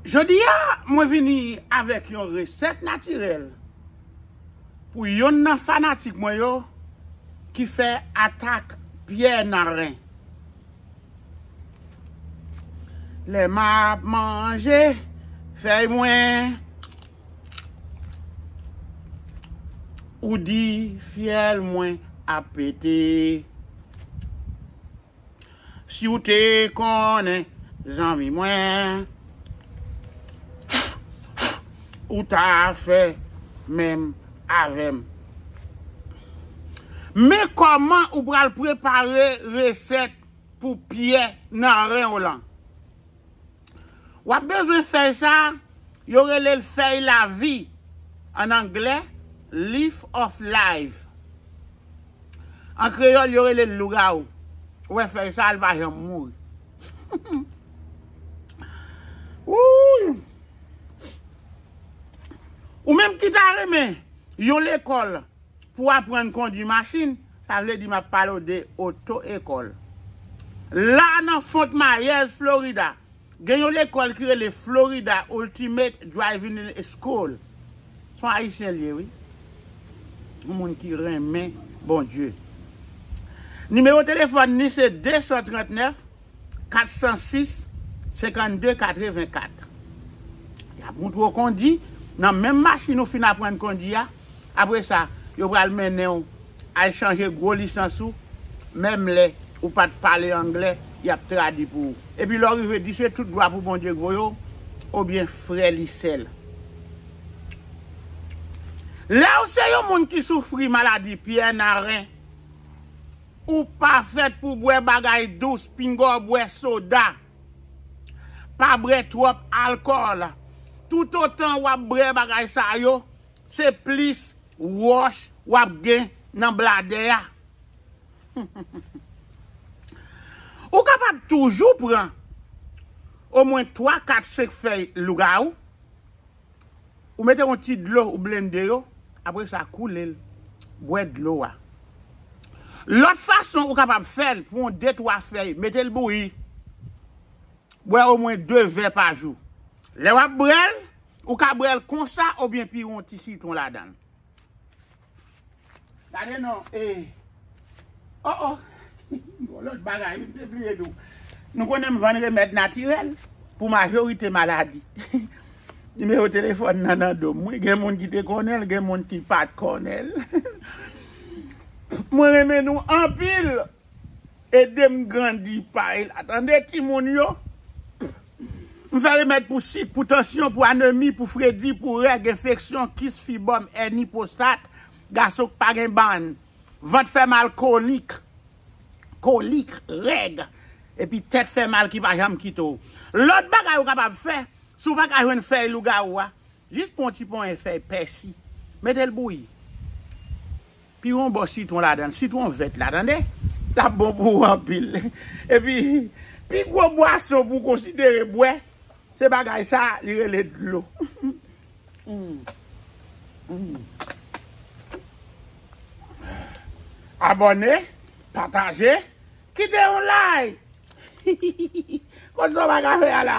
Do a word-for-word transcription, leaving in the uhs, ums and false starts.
Jodi a, mwen vini avèk yon resèt natirèl pou yonn nan fanatik mwen yo ki fè atak pyè nan ren. Lè m ap manje fèy mwen, ou di fyèl mwen ap pete. Si w te konnen, zanmi mwen, ou ta fè menm avè m. Men kòman ou pral prepare resèt pou pyè nan ren w lan. W ap bezwen fèy sa, yo rele l fèy lavi, an anglè, leaf of life. An kreyòl, yo rele l lougawou. Ou wè fèy sa, l pa janm mouri. Wouy! Ou menm ki ta renmen yon lekòl pou aprann kondwi machin, sa vle di m ap pale w de oto ekòl. La nan Fort Myers, Florida, gen yon lekòl ki rele Florida Ultimate Driving School. Se yon Ayisyen l ye, wi. Yon moun ki renmen Bondye. Nimewo telefòn ni se de san trannèf, kat san sis, senkannde katrevenkat. Y ap montre w kondi nan menm machin ou fin aprann kondi a. Apre sa, yo pral mennen w al chanje gwo lisans ou, menm lè ou pa t pale anglè, y ap tradui pou ou. Epi lè w rive, di se tout glwa pou Bondye k voye w, oubyen frè li sèl. Lè w se yon moun ki soufri maladi pyè nan ren, ou pa fèt pou bwè bagay dous, pinga w bwè soda. Pa bwè twòp alkòl. Toutotan w ap bwè bagay sa yo, se plis wòch w ap gen nan bladè a. Ou kapab toujou pran omwen twa, kat, senk fèy lougawou. Ou mete yon ti dlo, ou blende yo, apre sa koule l. Bwè dlo a. Lòt fason ou kapab fè l pou yon de twa fèy, mete l bouyi. Bwè omwen de vè pa jou. Lè w ap bwè l, ou ka bwè l konsa oubyen pire yon ti sitwon ladan l. Gade non, e. Oh, oh. Yon lòt bagay, wi, m te bliye di w. Nou konnen m vann remèd natirèl pou majorite maladi. Nimewo telefòn nan nan do m, wi. Gen moun ki te konnen l, gen moun ki pa t konnen l. Mwen renmen nou anpil. Ede m grandi pay la. Tande timoun yo. M fè remèd pou sik, pou tansyon, pou anemi, pou fredi, pou règ, enfeksyon, kis, fibòm, èni, pwostat, gason k pa gen bann, vant fè mal, kolik, kolik, règ, epi tèt fè mal ki pa janm kite w. Lòt bagay ou kapab fè, si w pa ka jwenn fèy lougawou a, jis pran yon ti ponyen fèy pèsi, mete l bouyi. Pire yon bò sitwon ladan l, sitwon vèt la, tande? L ap bon pou ou anpil. Epi, pi gwo bwason pou w konsidere bwè, se bagay sa, li rele dlo. Mm. Mm. Abòne, pataje, kite yon like. Konn sa w pa ka fè a la.